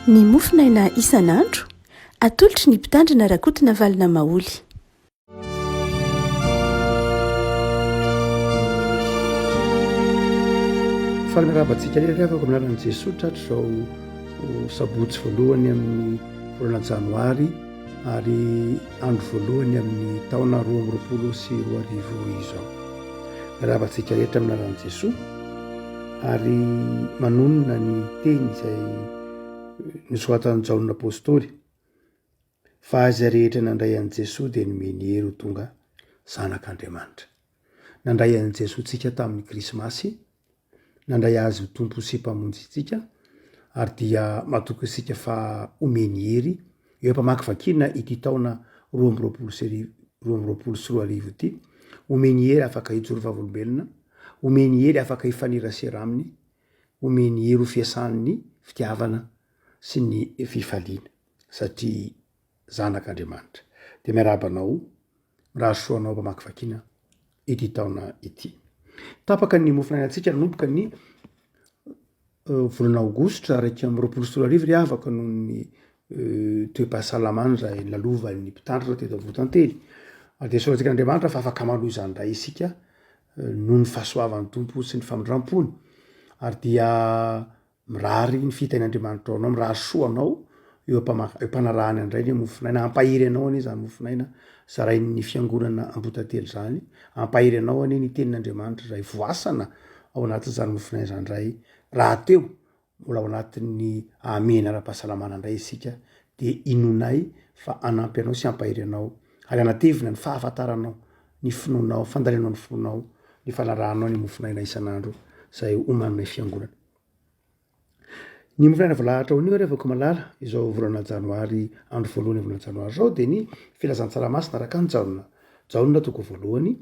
Ny mofonaina isan'andro, atolotry ny Mpitandrina Rakotonavalona Maholy. Faly miarahaba antsika rehetra ry havako amin'ny anaran'i Jesoa tratry izao sabotsy voalohany amin'ny volana janoary ary andro voalohany amin'ny taona 2022 izao. Miarahaba antsika rehetra amin'ny anaran'i Jesoa ary manonona ny teny izay nosoratan'i Jaona Apostoly fa izay rehetra nandray an'i Jesoa dia nomeny hery ho tonga zanak'Andriamanitra. Nandray an'i Jesoa tsika tamin'ny Krismasy, nandray Azy ho Tompo sy Mpamonjy antsika ary dia matoky isika fa omeny hery eo am-pamakivakiana ity taona 2022 ity, omeny hery afaka hijoro vavolombelona, omeny hery afaka hifanerasera aminy, omeny hery ho fiasan'ny fitiavana sy ny fifaliana satria zanak'Andriamanitra. Dia miarahaba anao, mirary soa anao mpamakivakiana ity taona ity. Tapaka ny mofon'ainantsika nanomboka ny volana aogositra 2021 ry havako noho ny toe-pahasalamana izay lalovan'ny mpitandrina teto Ambohitantely. Ary dia isaorantsika an'Andriamanitra fa afaka manohy izany indray isika noho ny fahasoavan'ny Tompo sy ny famindram-pony. Ary dia Mirary ny fitahian'Andriamanitra ho anao, mirary soa anao eo am-panarahana indray ny mofonaina. Hampahery anao anie izany mofonaina zarain'ny fiangonana Ambohitantely izany. Hampahery anao anie ny tenin'Andriamanitra izay voasana ao anatin'izany mofonaina izany indray. Rahateo mbola ao anatin'ny hamehana ara-pahasalamana indray isika dia inoanay fa hanampy anao sy hampahery anao ary hanatevina ny fahafantaranao ny finoanao, fandalinanao ny finoanao, ny fanarahanao ny mofonaina isan'andro izay omaninay fiangonana. Ny mofonaina voalahatra ho anio ry havako malala, izao volana janoary, andro voalohany volana janoary izao dia ny filazantsara masina araka an'i Jaona. Jaona toko voalohany,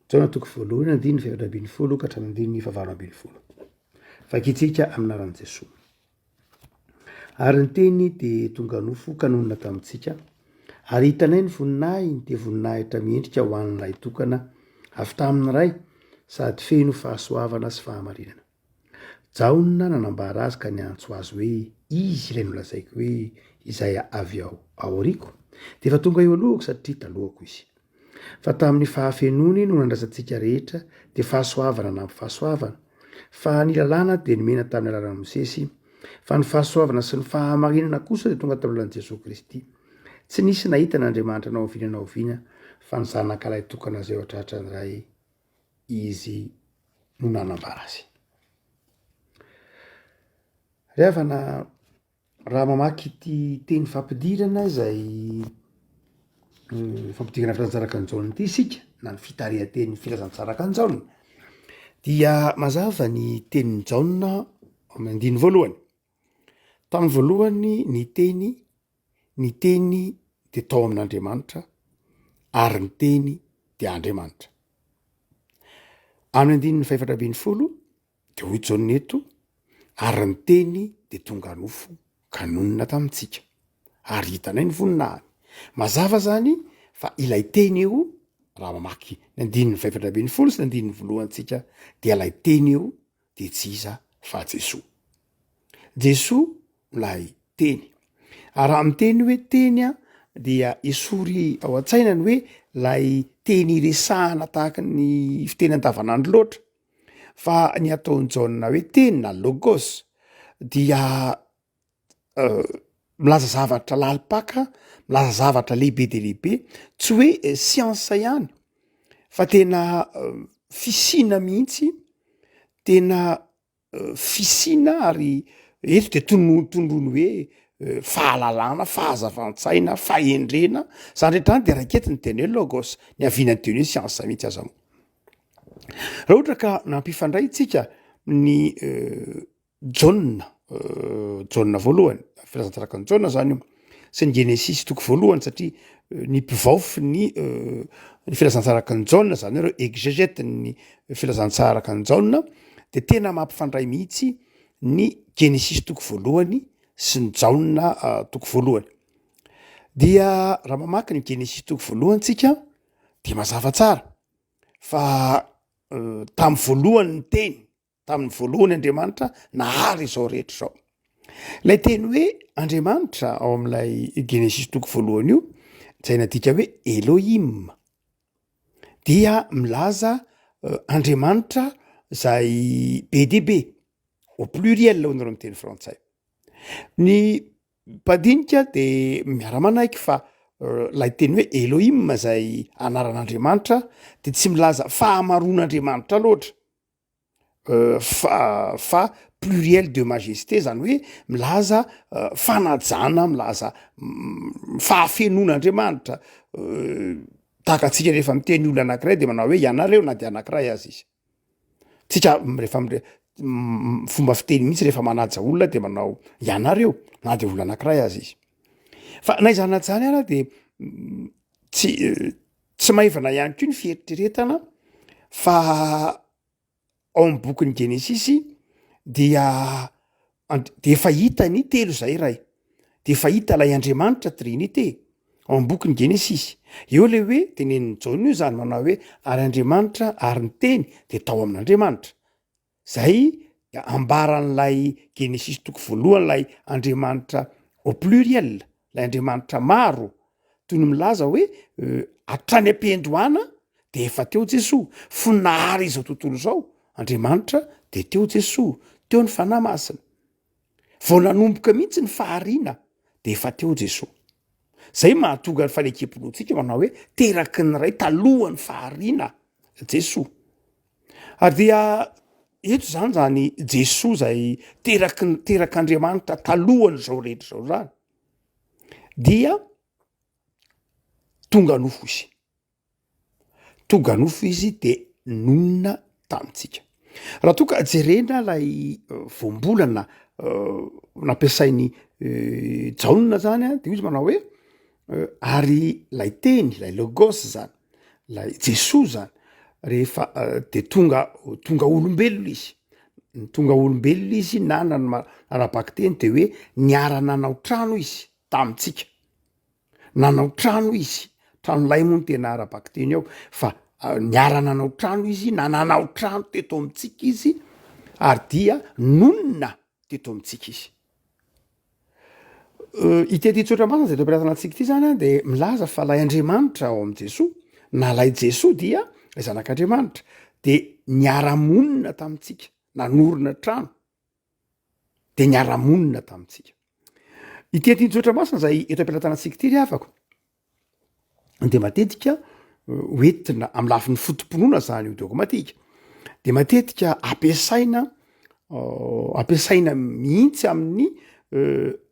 Jaona toko voalohany andininy faha-14 ka hatramin'ny andininy faha-18. Vakintsika amin'ny anaran'i Jesoa. Ary ny Teny dia tonga nofo ka nonina tamintsika, ary hitanay ny voninahiny, dia voninahitra miendrika ho an'ny Lahitokana avy tamin'ny Ray, sady feno fahasoavana sy fahamarinana. Jaona nanambara azy ka niantso azy hoe, Izy ilay nolazaiko hoe, Izay avy ao aoriako, dia efa tonga eo alohako satria talohako izy. Fa tamin'ny fahafenoany no nandraisantsika rehetra, dia fahasoavana anampy fahasoavana. Fa ny lalàna dia nomena tamin'ny alalan'i Mosesy, fa ny fahasoavana sy ny fahamarinana kosa dia tonga tamin'ny alalan'i Jesoa Kristy. Tsy nisy nahita an'Andriamanitra na oviana na oviana, fa ny Zanaka Lahitokana izay ao an-tratran'ny Ray, Izy no nanambara azy. Ry havana, Raha mamaky ity teny fampidirana izay fampidirana filazantsaraka an'i Jaona ity isika na ny fitarihan-teny filazantsaraka an'i Jaona dia mazava ny tenin'i Jaona amin'ny andininy voalohany. Tamin'ny voalohany ny teny, ny teny dia tao amin'Andriamanitra ary ny teny dia Andriamanitra. Amin'ny andininy fahefatra ambin'ny folo Dia hoy Jaona eto, Ary ny Teny dia tonga nofo ka nonina tamintsika, ary hitanay ny voninahiny. Mazava izany fa ilay Teny eo, raha mamaky ny andininy fahefatra ambin'ny folo sy ny andininy voalohantsika, dia ilay Teny eo dia tsy iza fa Jesoa. Jesoa ilay Teny. Ary raha miteny hoe Teny aho dia esory ao an-tsaina ny hoe ilay teny iresahana tahaka ny fiteny andavanandro loatra. Fa ny ataon'i Jaona hoe teny na logos dia milaza zavatra lalim-paka, milaza zavatra lehibe dia lehibe, tsy hoe siansa ihany fa tena fisiana mihitsy, tena fisiana ary eto de tono- tondroiny hoe fahalalana, fahazavan-tsaina, fahendrena, zany rehetra zany de raiketin'ny teny hoe logos, niaviana ny teny hoe siansa mihitsy aza moa. Raha ohatra ka nampifandray tsika ny Jaona, Jaona voalohany, filazantsaraka an'i Jaona zany io, sy ny Genesisy toko voalohany satria ny mpivaofy ny ny filazantsaraka an'i Jaona zany hoe reo exégète ny filazantsaraka an'i Jaona de tena mampifandray mihitsy ny Genesisy toko voalohany sy ny Jaona toko voalohany. Dia raha mamaky ny Genesisy toko voalohany tsika de mazava tsara fa tamin'ny voalohany ny teny, tamin'ny voalohany Andriamanitra nahary izao rehetra izao. Ilay teny hoe Andriamanitra ao amin'ilay Genesisy toko voalohany io, izay nadika hoe Elohim, dia milaza Andriamanitra izay be dia be, au pluriel hoy nareo amin'ny teny frantsay. Ny mpandinika de miara-manaiky fa ilay teny hoe Elohim izay anaran'Andriamanitra de tsy milaza fahamaroan'Andriamanitra loatra. Fa fa pluriel de majesté zany hoe milaza fanajana, milaza fahafenoan'Andriamanitra, tahaka antsika rehefa miteny olona anakiray de manao hoe ianareo na de anakiray aza izy, tsika rehefa mire- fomba fiteny mihitsy rehefa manaja olona de manao ianareo na de olona anakiray aza izy, fa na izany na izany ara de tsy tsy maivana ihany koa ny fieritreretana fa ao amin'ny bokin'ny Genesisy dia and- de efa hita ny telo zay ray, de efa hita lay Andriamanitra trinite ao amin'ny bokin'ny Genesisy, eo le hoe tenenin'i Jaona io zany manao hoe ary Andriamanitra ary ny teny de tao amin'Andriamanitra. Zay ambaran'ilay Genesisy toko voalohany ilay Andriamanitra au pluriel, ilay Andriamanitra maro, toy ny milaza hoe hatrany am-piandohana de efa teo Jesoa, fony nahary izao tontolo izao Andriamanitra de teo Jesoa, teo ny Fanahy Masina. Vao nanomboka mihitsy ny fahariana de efa teo Jesoa. Zay mahatonga ny fanekem-pinoantsika manao hoe teraky ny Ray talohan'ny fahariana Jesoa. Ary dia eto zany zany Jesoa zay teraky ny terak'Andriamanitra talohan'izao rehetra izao zany dia tonga nofo izy, tonga nofo izy de nonina tamintsika. Raha toa ka jerena lay voambolana nampiasain'i Jaona zany a de hoy izy manao hoe ary lay teny, lay logos zany, lay Jesoa zany rehefa de tonga tonga olombelona izy, ny tonga olombelona izy na na ara-bakiteny de hoe niara-nanao trano izy tamintsika, nanao trano izy, trano lay moa no tena ara-bakiteny ao fa niara-nanao trano izy na nanao trano teto amintsika izy ary dia nonina teto amintsika izy. Ity andinin-tsoratra masina izay eto am-pelatanana antsika ity zany an de milaza fa lay Andriamanitra ao amin'i Jesoa na lay Jesoa dia lay zanak'Andriamanitra de niara-monina tamintsika, nanorina trano de niara-monina tamintsika. Ity andinin-tsoratra masina izay eto am-pelatanantsika ity ry havako de matetika hoentina amy lafiny foto-pinoana zany io dogmatika de matetika ampiasaina ampiasaina mihitsy amin'ny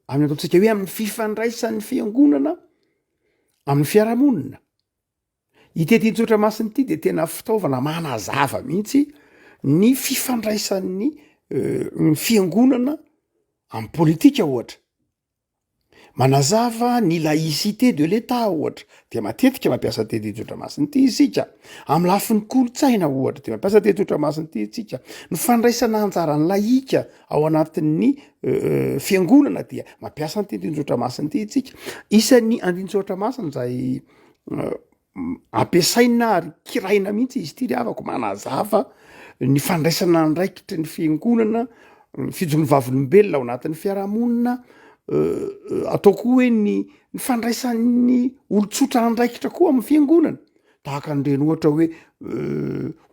amin'ny ataontsika hoe amin'ny fifandraisan'ny fiangonana amin'ny fiarahamonina. Ity andinin-tsoratra masina ity de tena fitaovana manazava mihitsy ny fifandraisan'ny ny fiangonana amy politika ohatra. Manazava ny laïcité de l'Etat ohatra dia matetika mampiasa ity andinin-tsoratra masina ity isika, amin'ny lafiny kolontsaina ohatra dia mampiasa ity andinin-tsoratra masina ity isika, ny fandraisana anjaran'ny laïka ao anatin'ny fiangonana dia mampiasa an'ity andinin-tsoratra masina ity isika, isan'ny andinin-tsoratra masina izay Ampiasaina ary kiraina mihitsy izy ity ry havako, manazava ny fandraisana andraikitry ny fiangonana, ny fijoroan'ny vavolombelona ao anatin'ny fiarahamonina, atao koa hoe ny ny fandraisan'ny olon-tsotra andraikitra koa amin'ny fiangonana, tahaka an'ireny ohatra hoe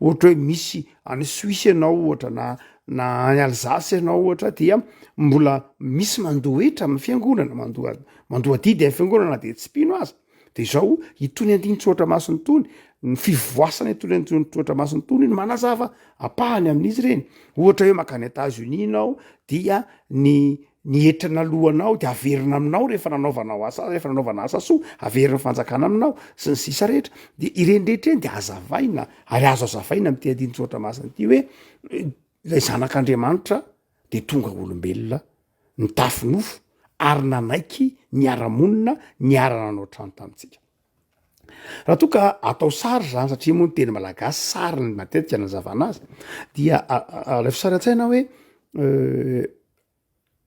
ohatra hoe misy any Suisse ianao ohatra na na any Alsace ianao ohatra dia mbola misy mandoa hetra amin'ny fiangonana, mandoa mandoa adidy amin'ny fiangonana na de tsy mpino aza. De izao, itony andinin-tsoratra masina itony, ny fivoasana itony andinin-tsoratra masina itony no manazava ampahany amin'izy ireny. Ohatra hoe mankany Etats-Unis ianao dia ny ny hetra naloanao de averina aminao rehefa nanaovanao asa, rehefa nanaovana asa soa, averin'ny fanjakana aminao sy ny sisa rehetra. De ireny rehetra ireny de hazavaina ary azo hazavaina amin'ity andinin-tsoratra masina ity hoe ilay zanak'Andriamanitra de tonga olombelona nitafy nofo ary nanaiky niara-monina niara-nanao trano tamintsika. Raha toa ka atao sary zany satria moa ny teny malagasy sary ny matetika anazavana azy dia alaivo sary an-tsaina hoe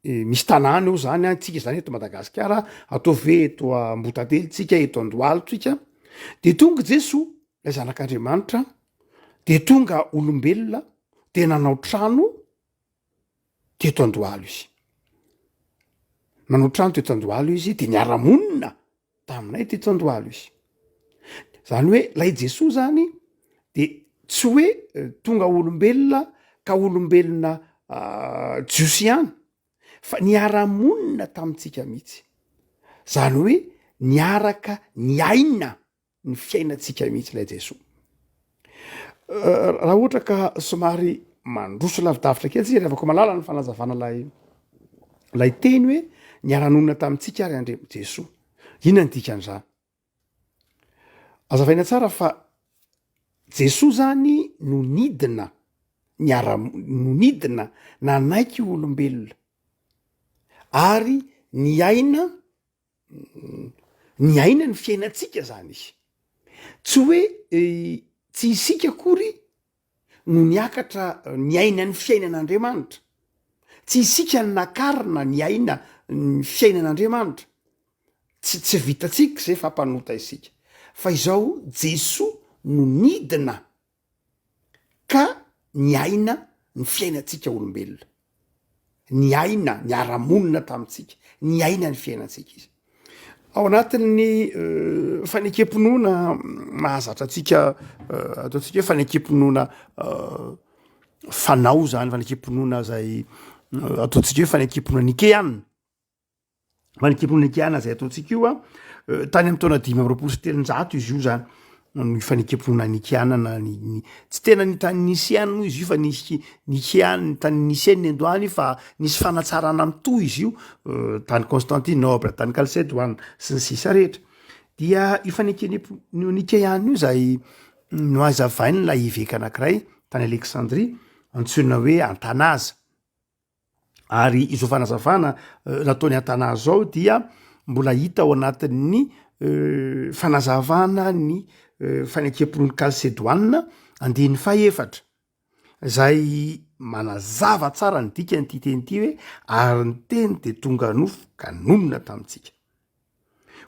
misy tanàna eo zany an, tsika zany eto Madagasikara ataovy hoe eto Ambohitantely tsika, eto Andohalo tsika, de tonga Jesoa lay zanak'Andriamanitra de tonga olombelona de nanao trano teto Andohalo izy. Nanao trano teto Andohalo izy de niara-monina taminay teto Andohalo izy. Zany hoe lay Jesoa zany de tsy hoe tonga olombelona ka olombelona jiosy ihany fa niara-monina tamintsika mihitsy. Zany hoe niaraka niaina ny fiainantsika mihitsy ilay Jesoa. Raha ohatra ka somary mandroso lavidavitra kely tsika ry havako malala ny fanazavana lay lay teny hoe niara-nonina tamintsika ary Andria Jesoa. Inona ny dikan'izany? Azavaina tsara fa Jesoa zany no nidina niara no nidina nanaiky ho olombelona ary niaina Niaina ny fiainantsika zany izy. Tsy hoe tsy isika akory no niakatra niaina ny fiainan'Andriamanitra. Tsy isika no nakarina niaina ny fiainan'Andriamanitra. Tsy tsy vitantsika izay fa mpanota isika. Fa izao Jesoa no nidina ka niaina ny fiainantsika olombelona, niaina, niara-monina tamintsika, niaina ny fiainantsika izy. Ao anatin'ny fanekem-pinoana mahazatra antsika ataontsika hoe fanekem-pinoana fanao zany, fanekem-pinoana zay ataontsika hoe fanekem-pinoana nikeana. Fanekem-pinoana izay ataontsika io a, tany amin'ny taona 325 izy io zany ny fanekem-pinoana nikeana na ny ny tsy tena ny tany Niseana moa izy io fa nisy Nikeana tany Niseny ny andohany fa nisy fanatsarana mitohy izy io tany Constantinople, tany Chalcédoine sy ny sisa rehetra. Dia io fanekem-pinoana nikeana io izay nohazavain'ilay eveka anankiray tany Alexandrie antsoina hoe Antanaza. Ary izao fanazavana nataon'i Atana zao dia mbola hita ao anatin'ny fanazavana ny fanekem-pinoan'i Kalsedoanina andininy fahefatra, zay manazava tsara ny dikan'ity teny ity hoe ary ny teny dia tonga nofo ka nonina tamintsika.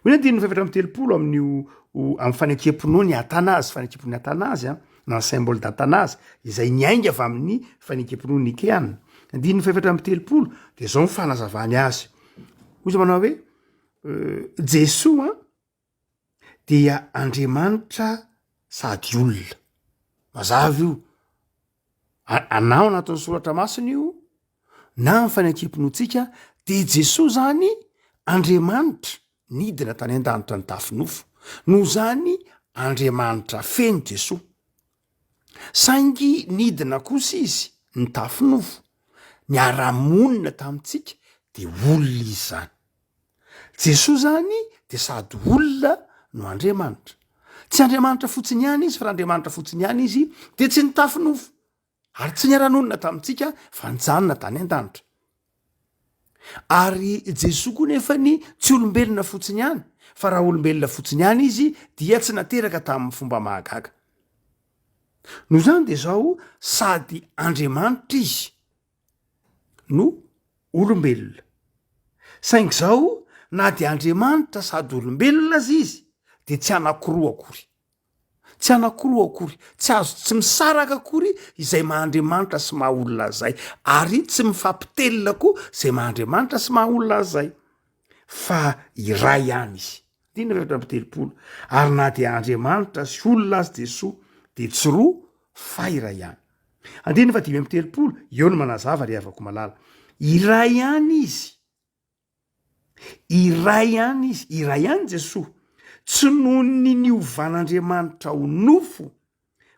Hoy ny andininy fahefatra amby 34 amin'io amin'ny fanekem-pinoan'i Athanase, fanekem-pinoan'i Athanase an, na ny symbole d'Athanase, izay niainga avy amin'ny fanekem-pinoan'i Nikeana. Andininy fahefatra amby 30 dia izao ny fanazavany azy. Hoy izy manao hoe Jesoa dia Andriamanitra sady olona. Mazava io. Na ao anatin'ny soratra masina io na ny fanekem-pinoantsika dia Jesoa zany Andriamanitra nidina tany an-danitra nitafy nofo. Noho izany Andriamanitra feno Jesoa. Saingy nidina kosa izy nitafy nofo, niara-monina tamintsika dia olona izy zany. Jesoa zany dia sady olona no Andriamanitra. Tsy Andriamanitra fotsiny ihany izy fa raha Andriamanitra fotsiny ihany izy dia tsy nitafy nofo ary tsy niara-nonina tamintsika fa nijanona tany an-danitra. Ary Jesoa koa nefany tsy olombelona fotsiny ihany fa raha olombelona fotsiny ihany izy dia tsy nateraka tamin'ny fomba mahagaga. Noho izany dia izao sady Andriamanitra izy no olombelona. Saingy izao na dia Andriamanitra sady olombelona aza izy dia tsy anankiroa akory. Tsy anankiroa akory, tsy azo tsy misaraka akory izay maha Andriamanitra sy maha olona azy zay, ary tsy mifampitelina koa izay maha Andriamanitra sy maha olona azy zay, fa iray ihany izy. Andininy 34, ary na dia Andriamanitra sy olona azy Jesoa dia tsy roa fa iray ihany. Andininy faha 35, eo no manazava ry havako malala, iray ihany izy, Iray ihany izy, iray ihany Jesoa, tsy noho ny niovan'Andriamanitra ho nofo,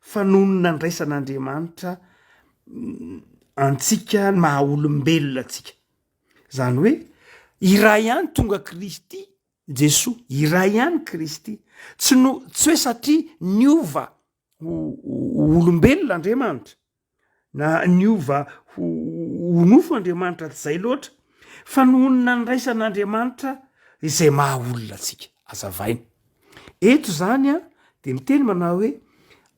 fa noho ny nandraisan'Andriamanitra antsika ny maha olombelona antsika. Izany hoe iray ihany tonga Kristy Jesoa, iray ihany Kristy. Tsy no tsy hoe satria niova ho olombelona Andriamanitra, na niova ho ho nofo Andriamanitra tsy izay loatra fa noho ny nandraisan'Andriamanitra izay maha olona antsika. Azavaina. Eto izany an de miteny manao hoe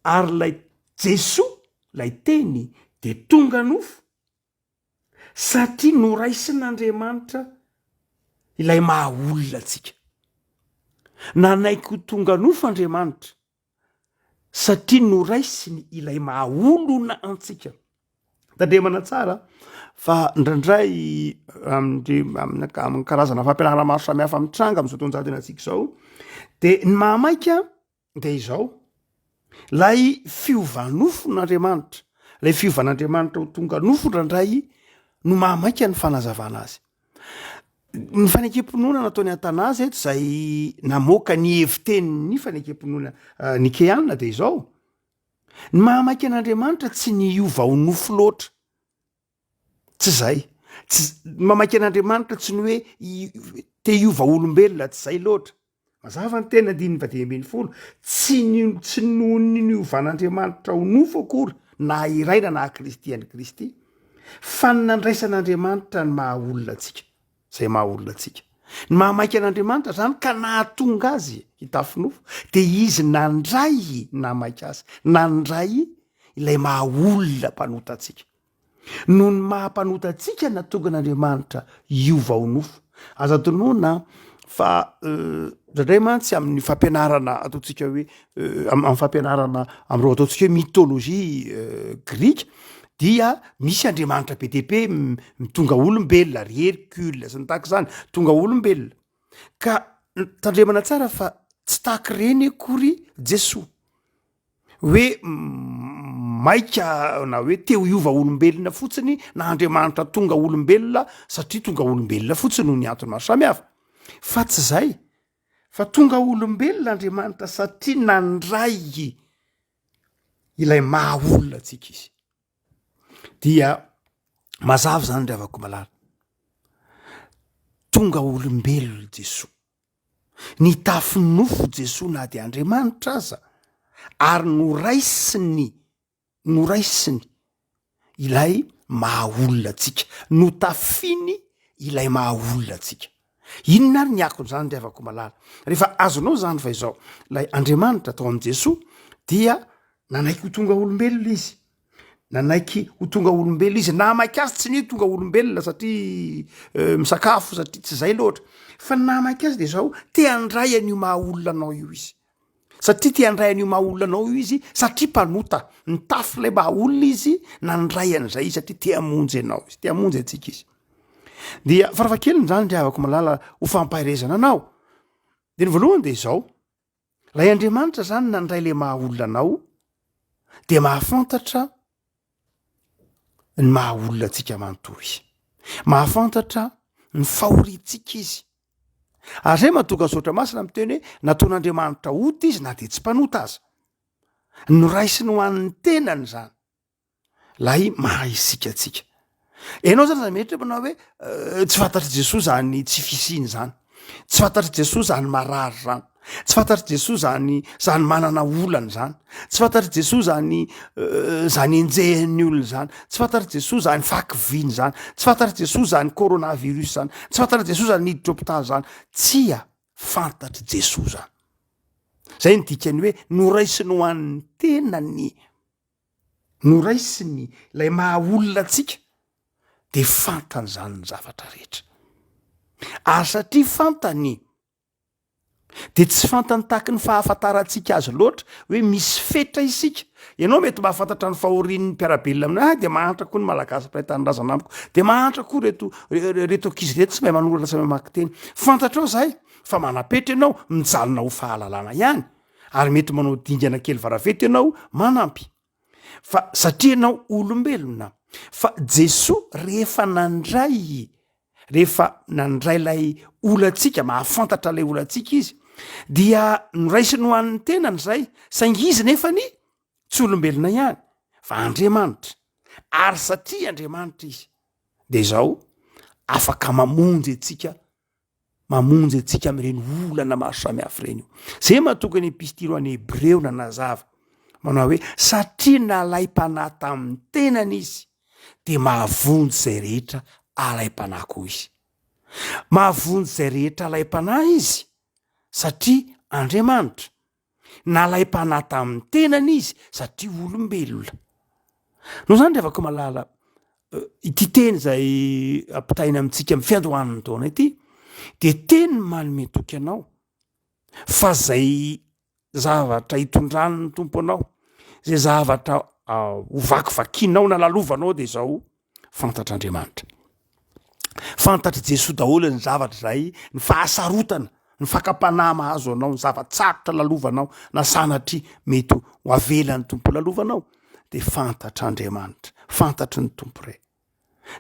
ary ilay Jesoa ilay teny de tonga nofo satria noraisin'Andriamanitra ilay maha olona antsika. Nanaiky ho tonga nofo Andriamanitra satria noraisiny ilay maha olona antsika. Tandremana tsara fa indraindray amin'ny amin'ny karazana fampianarana maro samihafa mitranga amin'izao taonjato iainantsika izao de ny mahamaika de izao, lay fiova-nofon'Andriamanitra, lay fiovan'Andriamanitra ho tonga nofo indraindray no mahamaika ny fanazavana azy. Ny fanekem-pinoana nataon'i Athanase eto izay namoaka ny hevi-tenin'ny fanekem-pinoana nikeana de izao, Ny mahamaika an'Andriamanitra tsy ny hiova ho nofo loatra. Tsy zay. Tsy, ny mahamaika an'Andriamanitra tsy ny hoe te hiova olombelona, tsy zay loatra. Mazava ny teny andininy fahadimy ambin'ny folo, tsy ny, tsy noho ny niovan'Andriamanitra ho nofo akory na iray na naha Kristy an'i Kristy, fa ny nandraisan'Andriamanitra ny maha olona antsika. Izay maha olona antsika. Ny maha maika an'Andriamanitra izany ka nahatonga azy hitafy nofo dia izy nandray naha maika azy, nandray ilay maha olona mpanota antsika. Noho ny maha mpanota antsika nahatonga an'Andriamanitra hiova ho nofo. Aza adinoina fa indraindray mantsy amin'ny fampianarana ataontsika hoe amin'ny fampianarana amin'ireo ataontsika hoe mythologie grika dia misy andriamanitra be dia be tonga olombelona, ry Hercule sy ny tahaka izany, tonga olombelona. Ka tandremana tsara fa tsy tahaka ireny akory Jesoa. Hoe maika na hoe te ho hiova olombelona fotsiny na Andriamanitra tonga olombelona satria tonga olombelona fotsiny noho ny antony maro samihafa. Fa tsy izay, fa tonga olombelona Andriamanitra satria nandray ilay maha olona antsika izy. Dia mazava izany ry havako malala, tonga olombelona Jesoa, nitafy nofo Jesoa na dia Andriamanitra aza ary noraisiny noraisiny ilay maha olona antsika, notafiny ilay maha olona antsika. Inona ary ny akon'izany ry havako malala? Rehefa azonao izany fa izao, ilay Andriamanitra tao amin'i Jesoa dia nanaiky ho tonga olombelona izy, nanaiky ho tonga olombelona izy, nahamaika azy tsy ny hoe tonga olombelona satria euh, misakafo satria tsy izay loatra, fa ny nahamaika azy dia izao, te handray an'io maha olona anao io izy. Satria te handray an'io maha olona anao io izy, satria mpanota, nitafy ilay maha olona izy, nandray an'izay izy satria te hamonjy anao izy, te hamonjy antsika izy. Dia farafahakeliny izany ry havako malala ho fampaherezana anao. Dia ny voalohany dia izao, ilay Andriamanitra izany nandray ilay maha olona anao, dia mahafantatra ny maha olona antsika manontolo izy. Mahafantatra ny fahoriantsika izy. Ary zay mahatonga ny soratra masina miteny hoe nataon'Andriamanitra ota izy na dia tsy mpanota aza. Noraisiny ho an'ny tenany izany. Lay maha isika antsika. Ianao zany zany mieritreritra manao hoe eh, tsy fantatr'i Jesoa zany tsy fisiany zany. Tsy fantatr'i Jesoa zany marary zany. Tsy fantatr'i Jesoa zany zany manana olana zany. Tsy fantatr'i Jesoa zany eh, zany enjehin'ny olona zany. Tsy fantatr'i Jesoa zany fahakiviana zany. Tsy fantatr'i Jesoa zany coronavirus zany. Tsy fantatr'i Jesoa zany niditra hopitaly zany. Tsia, fantatr'i Jesoa zany. Zay ny dikany hoe noraisiny ho an'ny tenany. Noraisiny ilay maha olona antsika de fantany zany ny zavatra rehetra. Ary satria fantany de tsy fantany tahaky ny fahafantarantsika azy loatra hoe misy fetra isika. Ianao mety mahafantatra ny fahorian'ny mpiara-belona aminao, ah de mahantra koa ny malagasy mpiray tanindrazana amiko, de mahantra koa reto reto ankizy reto tsy mahay manoratra tsy mahay mamaky teny. Fantatrao zay fa manam-petra ianao, mijanona ho fahalalana ihany. Ary mety manao dingana kely varavety ianao manampy. Fa satria ianao olombelona. Fa Jesoa rehefa nandray, rehefa nandray ilay olantsika, mahafantatra ilay olantsika izy, dia noraisiny ho an'ny tenany izay, saingy izy nefany tsy olombelona ihany, fa Andriamanitra. Ary satria Andriamanitra izy, dia izao afaka mamonjy antsika mamonjy antsika amin'ireny olana maro samihafa ireny io. Zay mahatonga ny epistily ho an'ny Hebreo nanazava manao hoe satria nalaim-panahy tamin'ny tenany izy dia mahavonjy izay rehetra alaim-panahy koa izy. Mahavonjy izay rehetra alaim-panahy izy satria Andriamanitra. Nalaim-panahy tamin'ny tenany izy satria olombelona. Noho izany ry havako malala, ity teny izay ampitaina amintsika amin'ny fiandohan'ny taona ity dia teny manome toky anao fa zay zavatra hitondran'ny Tompo anao, zay zavatra. hovakivakinao na lalovanao de zao, fantatr'Andriamanitra. Fantatr'i Jesoa daholo ny zavatra izay, ny fahasarotana, ny fakam-panahy mahazo anao, ny zava-tsarotra lalovanao na sanatria mety ho avelan'ny Tompo lalovanao de fantatr'Andriamanitra, fantatry ny Tompo re.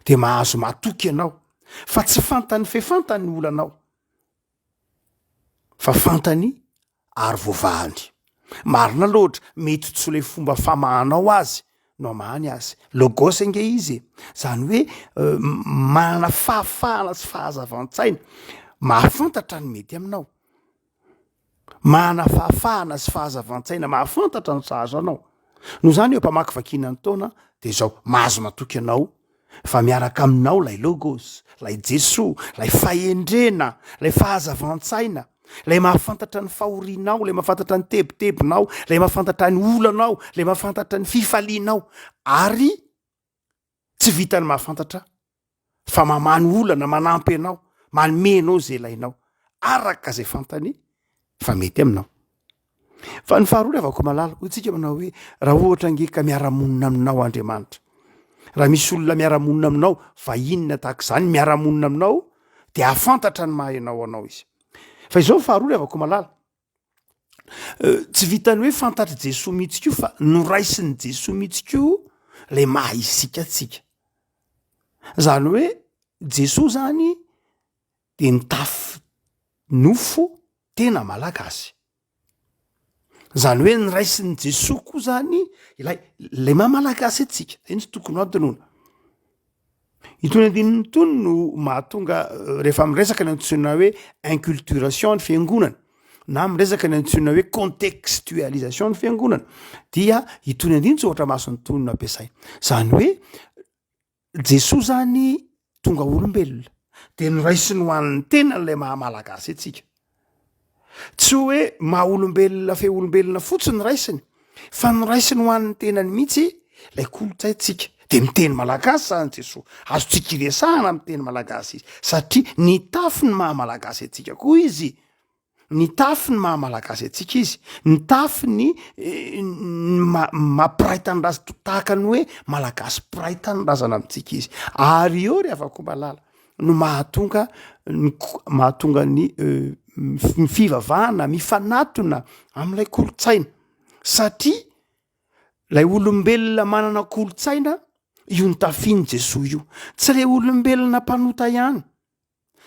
De mahazo matoky ianao fa tsy fantany fe fantany ny olanao. Fa fantany ary voavahany. Marina loatra, mety tsy le fomba famahanao azy no amahany azy. Logos ange izy e. Zany hoe manana fahafahana sy fahazavan-tsaina mahafantatra ny mety aminao. Manana fahafahana sy fahazavan-tsaina mahafantatra ny sahaza anao. Noho izany eo am-pamakivakiana ny taona dia izao, mahazo matoky anao fa miaraka aminao ilay Logos, ilay Jesoa, ilay fahendrena, ilay fahazavan-tsaina, ilay mahafantatra ny fahorianao, ilay mahafantatra ny tebitebinao, ilay mahafantatra ny olanao, ilay mahafantatra ny fifalianao, ary tsy vitan'ny mahafantatra fa mamaha ny olana, manampy anao, manome anao izay ilainao, araka izay fantany fa mety aminao. Fa ny faharoa ry havako malala, hoy tsika manao hoe raha ohatra ange ka miara-monina aminao Andriamanitra, raha misy olona miara-monina aminao, vahiny na tahaka izany miara-monina aminao, de hahafantatra ny maha ianao anao izy. Fa izao ny faharoa ry havako malala, tsy vitan'ny hoe fantatr'i Jesoa mihitsy koa fa noraisin'i Jesoa mihitsy koa lay maha isika antsika. Zany hoe Jesoa zany de nitafy nofo tena malagasy. Zany hoe niraisin'i Jesoa koa zany ilay lay maha malagasy antsika, zay no tsy tokony ho adinoina. Itony andininy itony no mahatonga rehefa miresaka ny antsoina hoe inculturation ny fiangonana na miresaka ny antsoina hoe contextualisation ny fiangonana dia itony andinin-tsoratra masina itony no ampiasaina. Zany hoe Jesoa zany tonga olombelona de noraisiny ho an'ny tenany ilay maha malagasy antsika. Tsy hoe maha olombelona fe olombelona fotsiny raisiny fa noraisiny ho an'ny tenany mihitsy ilay kolontsaintsika. De miteny malagasy zany Jesoa, azontsika iresahana amin'ny teny malagasy izy satria nitafy ny maha malagasy antsika koa izy. Nitafy ny maha malagasy antsika izy, nitafy ny maha mpiray tanindrazana tahaka ny hoe malagasy mpiray tanindrazana amintsika izy. Ary eo ry havako malala no mahatonga ny ko- mahatonga ny ny fivavahana mifanatona am'ilay kolontsaina satria lay olombelona manana kolontsaina io nitafian'i Jesoa io, tsy le olombelona mpanota ihany.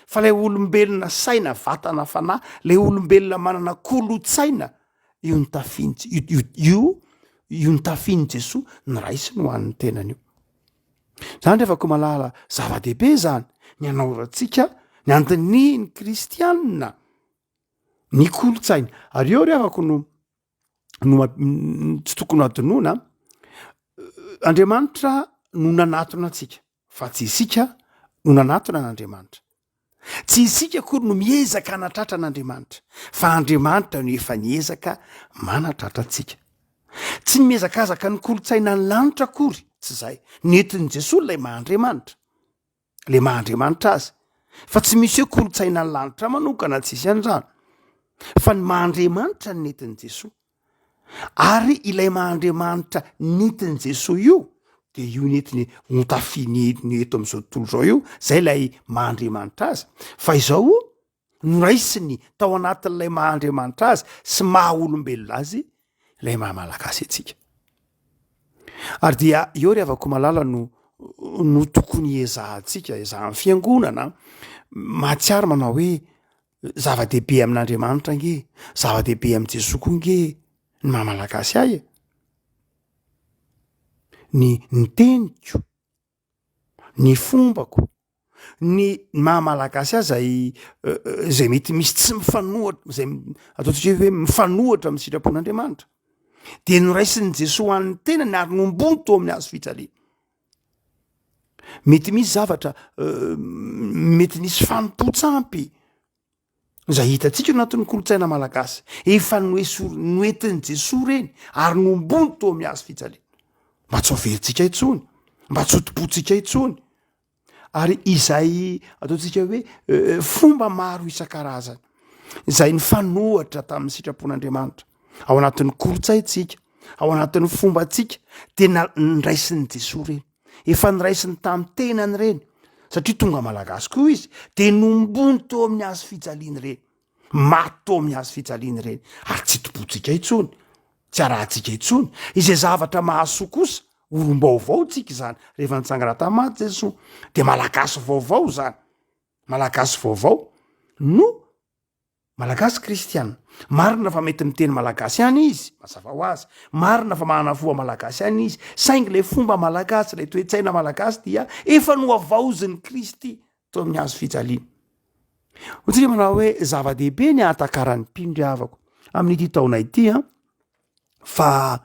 fa lay olombelona saina vatana fanahy lay olombelona manana kolotsaina io nitafiny io io nitafiny Jesoa niraisiny ho an'ny tenany io zany rehefa ko malala zava-dehibe zany ny anaovantsika ny andinihiny kristianina ny kolotsaina ary eo ry havako no no tsy tokony hadinoina Andriamanitra no nanatona antsika fa tsy isika no nanatona an'Andriamanitra. Tsy isika akory no miezaka hanatratra an'Andriamanitra fa Andriamanitra no efa niezaka manatratra antsika. Tsy ny mihazakazaka ny kolontsaina ny lanitra akory, tsy izay. Nentin'i Jesoa ilay maha Andriamanitra. Le maha Andriamanitra azy. Fa tsy misy hoe kolontsaina ny lanitra manokana, tsisy an'izany. Fa ny maha Andriamanitra no nentin'i Jesoa. Ary ilay maha Andriamanitra nentin'i Jesoa io, de io nentiny notafiany ny eto amin'izao tontolo izao io, zay ilay maha Andriamanitra azy. Fa izao noraisiny tao anatin'ilay maha Andriamanitra azy sy maha olombelona azy ilay maha Malagasy antsika. Ary dia eo ry havako malala no no tokony hiezahantsika, ezahan'ny fiangonana mahatsiaro manao hoe zava-dehibe amin'Andriamanitra ange, zava-dehibe amin'i Jesoa koa ange ny maha Malagasy ahy e. Ny ny teniko, ny fombako, ny maha malagasy ahy zay zay mety misy tsy mifanohatra zay ataontsika hoe mifanohatra amin'ny sitrapon'Andriamanitra de noraisin'i Jesoa ho an'ny tenany ary nombony teo amin'ny hazo fijaliana. Mety misy zavatra mety nisy fanompoan-tsampy Izay hitantsika ao anatin'ny kolontsaina malagasy, efa noesory, noentin'i Jesoa ireny ary nombony teo amin'ny hazo fijaliana. Mba tsy ho averintsika intsony, mba tsy ho tompontsika intsony. Ary izay ataontsika hoe fomba maro isan-karazany, izay nifanohatra tamin'ny sitrapon'Andriamanitra ao anatin'ny kolontsaintsika. ao anatin'ny fombantsika de na- nraisin'i Jesoa reny, efa niraisiny tamin'ny tenany ireny satria tonga malagasy koa izy de nombony teo amin'ny hazo fijaliana ireny, maty teo amin'ny hazo fijaliana ireny ary tsy tompontsika intsony, tsy arahantsika intsony, izay zavatra mahasoa kosa olom-baovao tsika izany rehefa nitsangana tamin'ny maty Jesoa de malagasy vaovao zany, malagasy vaovao no Malagasy kristiana. Marina fa mety miteny malagasy ihany izy, mazava ho azy. Marina fa manana fomba malagasy ihany izy, saingy ilay fomba malagasy, ilay toe-tsaina malagasy dia efa nohavaozin'i Kristy teo amin'ny hazo fijaliana. Hoy tsika manao hoe zava-dehibe ny hahatakaran'ny mpino ry havako amin'ity taona ity an, fa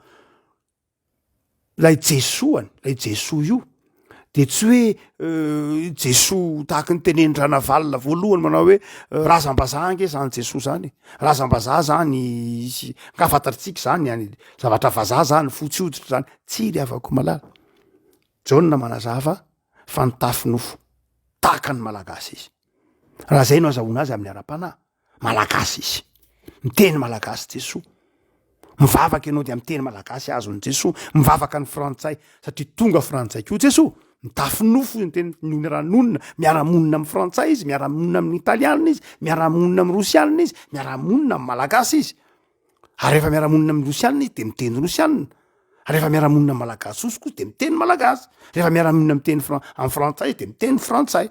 Ilay Jesoany, ilay Jesoa io de tsy hoe Jesoa tahaky ny tenenin-dRanavalona voalohany manao hoe razam-bazaha ange zany Jesoa zany e, razam-bazaha zany izy, nga fantatritsika zany any zavatra vazaha zany fotsy hoditra zany, tsia ry havako malala, Jaona manazava fa nitafy nofo tahaka ny Malagasy izy, raha zay no azahoana azy amin'ny ara-panahy. Malagasy izy. Miteny malagasy Jesoa. Mivavaka ianao dia miteny malagasy azon'i Jesoa. Mivavaka ny frantsay satria tonga frantsay koa Jesoa. Mitafy nofo izy, miteny ny miara-nonina, miara-monina amin'ny frantsay izy, miara-monina amin'ny italianina izy, miara-monina amin'ny rosianina izy, miara-monina amin'ny malagasy izy. Ary rehefa miara-monina amin'ny rosianina izy dia miteny rosianina. Ary rehefa miara-monina amin'ny malagasy osy koa izy dia miteny malagasy. Rehefa miara-monina miteny fran- amin'ny frantsay izy dia miteny frantsay.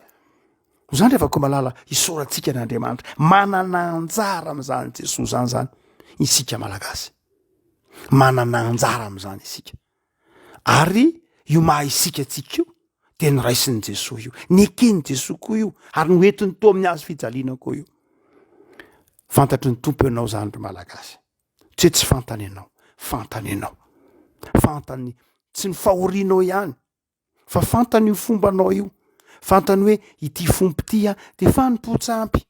Ho zany rehefa koa malala isaorantsika an'Andriamanitra. Manana anjara amin'izany Jesoa zany zany isika Malagasy. Manana anjara amin'izany isika. Ary io maha isika antsika io dia noraisin'i Jesoa io. Neken'i Jesoa koa io ary noentiny teo amin'ny hazo fijaliana koa io. Fantatry ny Tompo ianao zany ry Malagasy. Tsy hoe tsy fantany ianao, fantany ianao. Fantany tsy ny fahorianao ihany Fa fantany io fombanao io, fantany hoe ity fomba ity a de fanompoan-tsampy,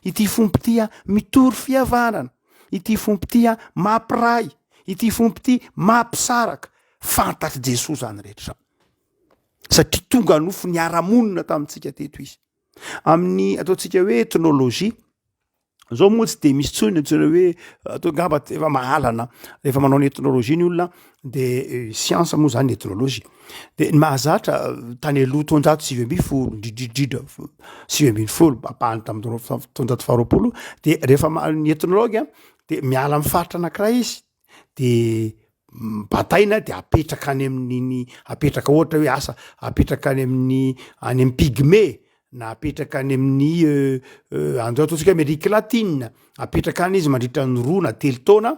ity fomba ity a mitory fihavanana, ity fomba ity a mampiray, ity fomba ity mampisaraka. Fantatr'i Jesoa izany rehetra izany satria tonga nofo niara-monina tamintsika teto izy. Amin'ny ataontsika hoe ethnologie, Zao moa tsy de misy intsony antsoina hoe atao angamba efa mahalana rehefa manao ny ethnologie ny olona de siansa moa zany ny ethnologie de ny mahazatra tany aloha taonjato 19 indrindrindrindra 19 ampahany tamin'ny taonjato faharoapolo de rehefa ma- ny ethnologue a de miala amin'ny faritra anankiray izy de bataina de apetraka any amin'iny apetraka ohatra hoe asa apetraka any amin'ny any amin'ny pygmée na apetraka any amin'ny andao ataontsika hoe Amerique latine, apetraka any izy mandritra ny roa na telo taona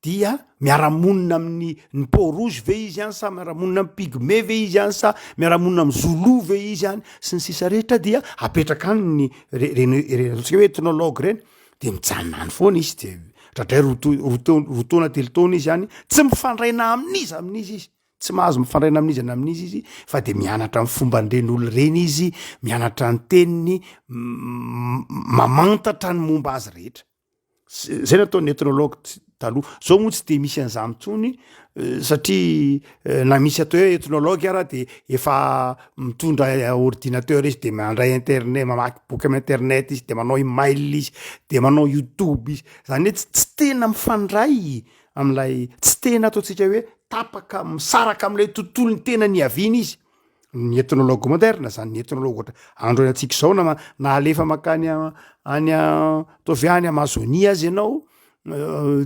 dia miara-monina amin'ny ny peau rouge ve izy any sa miara-monina amin'ny pygmée ve izy any sa miara-monina amin'ny zoulou ve izy any sy ny sisa rehetra dia apetraka any ny re- reny reny ataontsika hoe ethnologue reny de mijanona any foana izy de ndraindray roa to- roa taona roa taona telo taona izy any tsy mifandray na amin'iza amin'iza izy tsy mahazo mifandray na amin'iza na amin'iza izy fa de mianatra ny fomban'ireny olona ireny izy mianatra ny teniny mamantatra ny momba azy rehetra zay nataon'ny ethnologue taloha zao moa tsy de misy an'izany intsony satria na misy atao hoe ethnologue ara de efa mitondra ordinateur izy de mandray internet mamaky boky amy internet izy de manao email izy de manao youtube izy zany hoe tsy tena mifandray am'lay tsy tena ataontsika hoe tapaka misaraka am'lay tontolo ny tena niaviana izy ny ethnologue moderne zany ny ethnologue ohatra andro any antsika izao na na alefa makany any ataovy any Amazonie aza ianao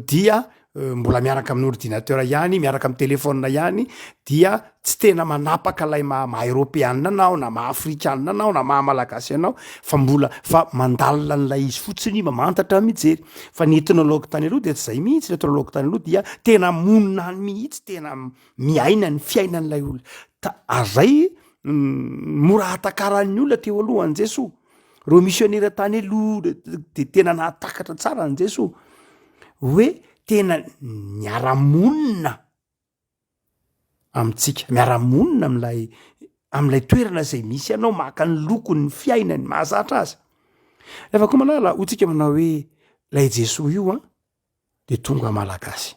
dia mbola miaraka amin'ny ordinateur ihany miaraka amin'ny telephone ihany dia tsy tena manapaka lay maha maha eropeanina anao na maha afrikanina anao na maha malagasy anao fa mbola fa mandalina an'ilay izy fotsiny mamantatra mijery fa ny ethnologue tany aloha de tsy zay mihitsy ny ethnologue tany aloha dia tena monina any mihitsy tena miaina ny fiainan'ilay olona ta- ary zay mora hatakaran'ny olona teo aloha an'i Jesoa Reo misionera tany aloha de tena nahatakatra tsara an'i Jesoa hoe tena niara-monina amintsika, miara-monina am'lay am'lay toerana zay misy anao, maka ny lokony, ny fiainany, mahazatra azy. Rehefa koa malala hoy tsika manao hoe lay Jesoa io an de tonga malagasy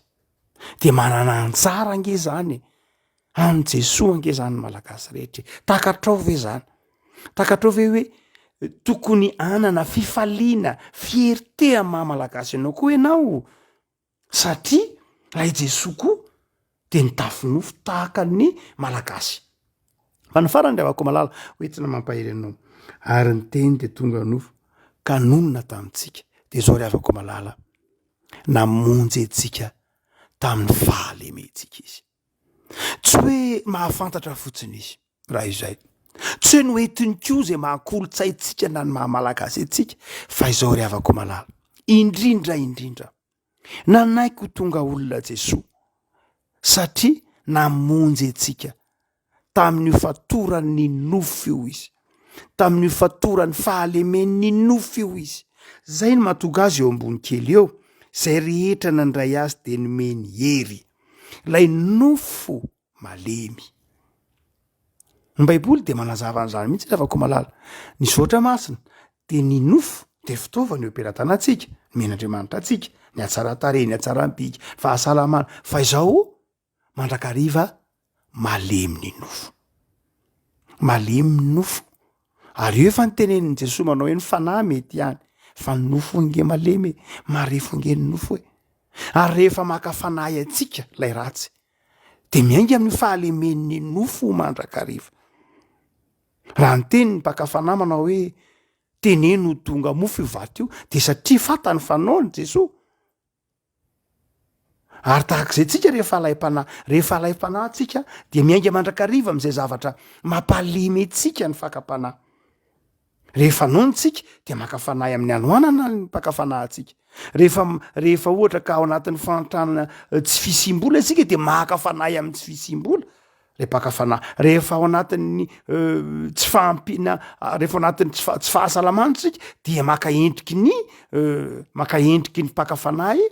de manana anjara ange zany e, an'i Jesoa ange zany malagasy rehetra e, takatrao ve zany? Takatrao ve hoe tokony hanana fifaliana, fierté amin'ny maha malagasy anao koa ianao satria lay Jesoa koa. Dia nitafy nofo tahaka ny Malagasy. Fa ny farany ry havako malala, hoentina mampahery anao. Ary ny teny dia tonga nofo ka nonina tamintsika. Dia izao ry havako malala, namonjy antsika tamin'ny fahalementsika izy. Tsy hoe mahafantatra fotsiny izy raha izay. Tsy hoe noentiny koa izay maha kolontsaintsika na ny maha malagasy antsika fa izao ry havako malala, indrindra indrindra, nanaiky ho tonga olona Jesoa satria namonjy antsika tamin'io fatoran'ny nofo io izy, tamin'io fatoran'ny fahalemen'ny nofo io izy. Zay no mahatonga azy eo ambony kely eo, zay rehetra nandray azy dia nomeny hery. Ilay nofo malemy. Ny baiboly dia manazava an'izany mihitsy ry havako malala. Ny soratra masina dia ny nofo dia fitaovana eo am-pelatanantsika, nomen'Andriamanitra antsika, ny hatsaran-tarehy, ny hatsaram-bika, fahasalamana, fa izao mandrakariva malemy ny nofo. Malemy ny nofo. Ary io efa nitenenin'i Jesoa manao hoe ny fanahy mety ihany fa ny nofo ange malemy e, marefo ange ny nofo e. Ary rehefa maka fanahy antsika ilay ratsy de miainga amin'ny fahalemen'ny nofo mandrakariva. Raha niteny ny mpaka fanahy manao hoe teneno ho tonga mofo io vato io de satria fantany fa noana Jesoa. Ary tahaka izay tsika rehefa alaim-panahy, rehefa alaim-panahy tsika dia miainga mandrakariva amin'izay zavatra mampalemy antsika ny fakam-panahy. Rehefa noana tsika dia maka fanahy amin'ny hanoanana ny mpaka fanahy antsika. Rehefa rehefa ohatra ka ao anatin'ny fahantrana eh, tsy fisiam-bola isika dia maka fanahy amin'ny tsy fisiam-bola le mpaka fanahy. Rehefa ao anatin'ny eh, tsy fahampiana, ah, rehefa ao anatin'ny tsy fa- tsy fahasalamana isika dia maka endriky ny eh, maka endriky ny mpaka fanahy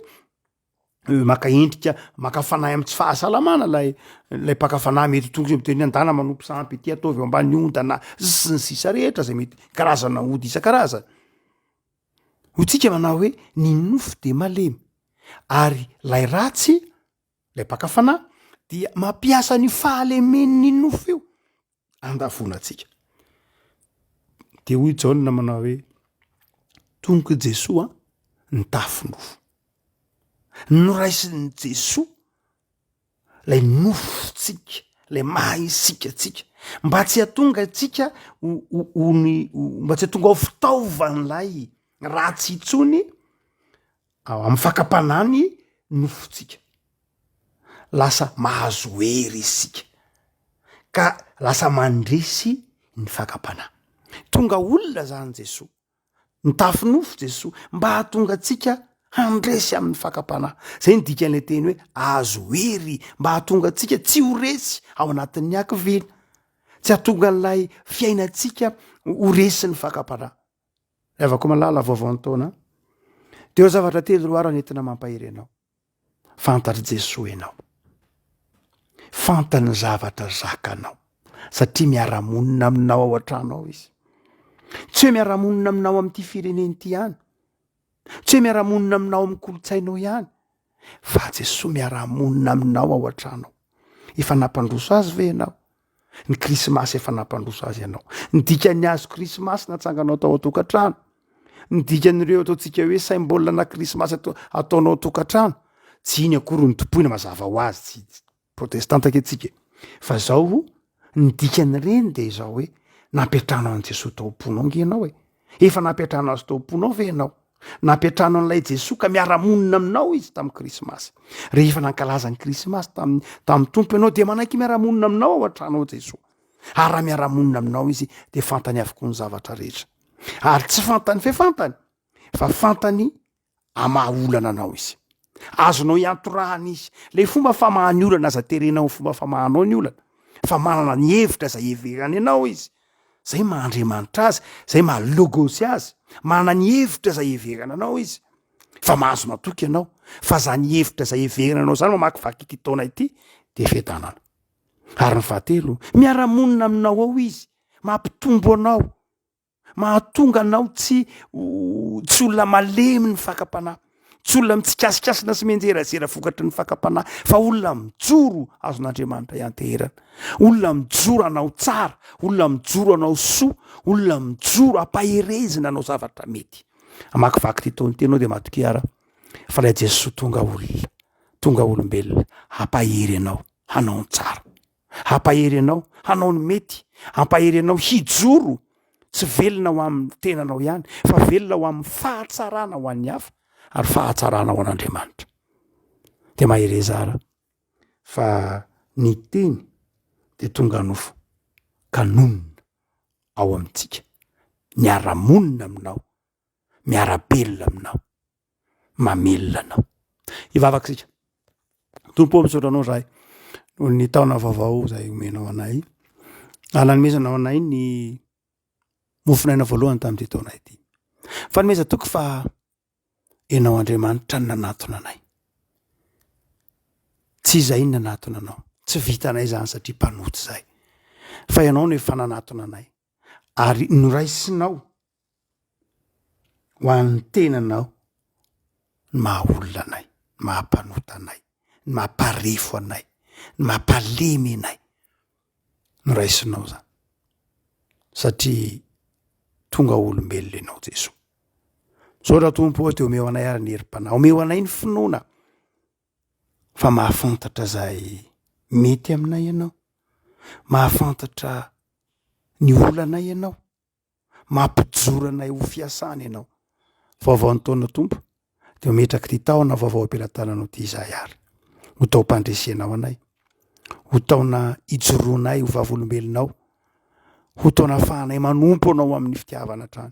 maka endrika maka fanahy amin'ny tsy fahasalamana lay lay mpaka fanahy mety tonga izy miteny hoe andana manompo sampy ity ataovy eo ambany ondana sy ny sisa rehetra zay mety karazana ody isan-karazany. Hoy tsika manao hoe ny nofo de malemy ary lay ratsy lay mpaka fanahy dia mampiasa ny fahalemen'ny nofo io andavoana antsika. De hoy Jaona manao hoe tonga Jesoa nitafy nofo. Noraisin'i Jesoa lay nofontsika, lay maha isika antsika, mba tsy hahatonga antsika ho ho ho ny mba tsy hahatonga ho fitaovan'ilay ratsy intsony ao amin'ny fakam-panahy ny nofontsika. Lasa mahazo hery isika ka lasa mandresy ny fakam-panahy. Tonga olona zany Jesoa, nitafy nofo Jesoa mba hahatonga antsika handresy amin'ny fakam-panahy. Zay ny dikan'ilay teny hoe azo hery mba hahatonga antsika tsy ho resy ao anatin'ny hakiviana, tsy hahatonga an'ilay fiainantsika ho resin'ny fakam-panahy. Ry havako malala vaovao ny taona, dia ireo zavatra telo ireo ary no entina mampahery anao. Fantatr'i Jesoa ianao. Fantany ny zavatra zakanao satria miara-monina aminao ao an-trano ao izy. Tsy hoe miara-monina aminao amin'ity firenena ity ihany, tsy hoe miara-monina aminao amin'ny kolontsainao ihany, fa Jesoa miara-monina aminao ao an-trano ao. Efa nampandroso azy ve ianao? Ny krismasy efa nampandroso azy ianao. Ny dikan'ny hazo krismasy natsanganao tao an-tokantrano. Ny dikan'ireo ataontsika hoe symbole na krismasy atao ataonao an-tokantrano. Tsy iny akory no tompoina mazava ho azy, tsy tsy protestanta ange tsika e. Fa zao ny dikan'ireny de izao hoe nampiantrano an'i Jesoa tao am-ponao ange ianao e. Efa nampiantrano azy tao am-ponao ve ianao? Nampiantrano an'ilay Jesoa ka miara-monina aminao izy tamin'ny Krismasy. Rehefa nankalaza ny Krismasy tamin'ny tamin'ny Tompo ianao dia manaiky miara-monina aminao ao an-trano ao Jesoa. Ary raha miara-monina aminao izy dia fantany avokoa ny zavatra rehetra. Ary tsy fantany fe fantany fa fantany hamaha olana anao izy. Azonao iantorahana izy. Ilay fomba famahany olana aza terena ho fomba famahanao ny olana fa manana ny hevitra izay heverany anao izy. Zay maha Andriamanitra azy, zay maha logos azy. Manana ny hevitra izay heverana anao izy. Fa mahazo matoky ianao fa zany hevitra izay heverana anao zany mamakivaky ity taona ity dia fiadanana. Ary ny fahatelo, miara-monina aminao ao izy, mampitombo anao. Mahatonga anao tsy tsy olona malemy ny fakam-panahy, tsy olona mitsikasikasina sy mianjerazera vokatry ny fakam-panahy, fa olona mijoro azon'Andriamanitra ianteherana, olona mijoro hanao tsara, olona mijoro hanao soa, olona mijoro hampaherezina hanao zavatra mety. Hamakivaky ity taona ity ianao dia matokia ara fa ilay Jesoa tonga olona. Tonga olombelona hampahery anao hanao ny tsara, hampahery anao hanao ny mety, hampahery anao hijoro tsy velona ho amin'ny tenanao ihany fa velona ho amin'ny fahatsarana ho an'ny hafa ary fahatsarana ho an'Andriamanitra. De mahereza ara fa ny teny de tonga nofo ka nonina ao amintsika, miara-monina aminao, miara-belona aminao. mamelona anao. Hivavaka isika. Tompo ô, misaotra anao zahay noho ny taona vaovao izay omenao anay. Ary nanomezanao anay ny mofon'aina voalohany tamin'ity taona ity. Fanomeza toky fa ianao Andriamanitra no nanatona anay. Tsy izay no nanatona anao. Tsy vitanay izany satria mpanota izahay. Fa ianao no efa nanatona anay. Ary noraisinao ho an'ny tenanao ny maha olona anay, ny maha mpanota anay, ny maha mparefo anay, ny maha mpalemy anay. Noraisinao zany satria tonga olombelona ianao Jesoa. Misaotra Tompo ô, de omeo anay ary ny herim-panahy, omeo anay ny finoana fa mahafantatra zay mety aminay ianao, mahafantatra ny olanay ianao. Mampijoro anay ho fiasana ianao. Vaovao ny taona Tompo, dia mametraka ity taona vaovao am-pelatananao ity izahay ary. Ho taom-pandresenao anay, ho taona ijoroanay ho vavolombelonao, ho taona ahafahanay manompo anao amin'ny fitiavana hatrany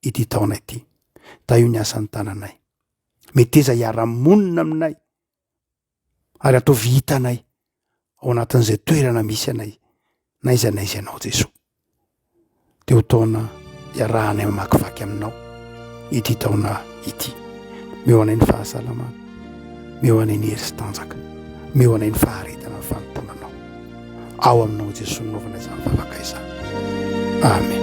ity taona ity. Tahio ny asan'ny tananay. Meteza hiara-monina aminay. ary ataovy hitanay ao anatin'izay toerana misy anay na aiza na aiza ianao Jesoa. Dia ho taona iarahanay mamakivaky aminao ity taona ity. Meo anay ny fahasalamana, meo anay ny hery sy tanjaka, meo anay ny faharetana ny fanompoana anao. Ao aminao Jesoa no naovana izany vavaka izany. Amen.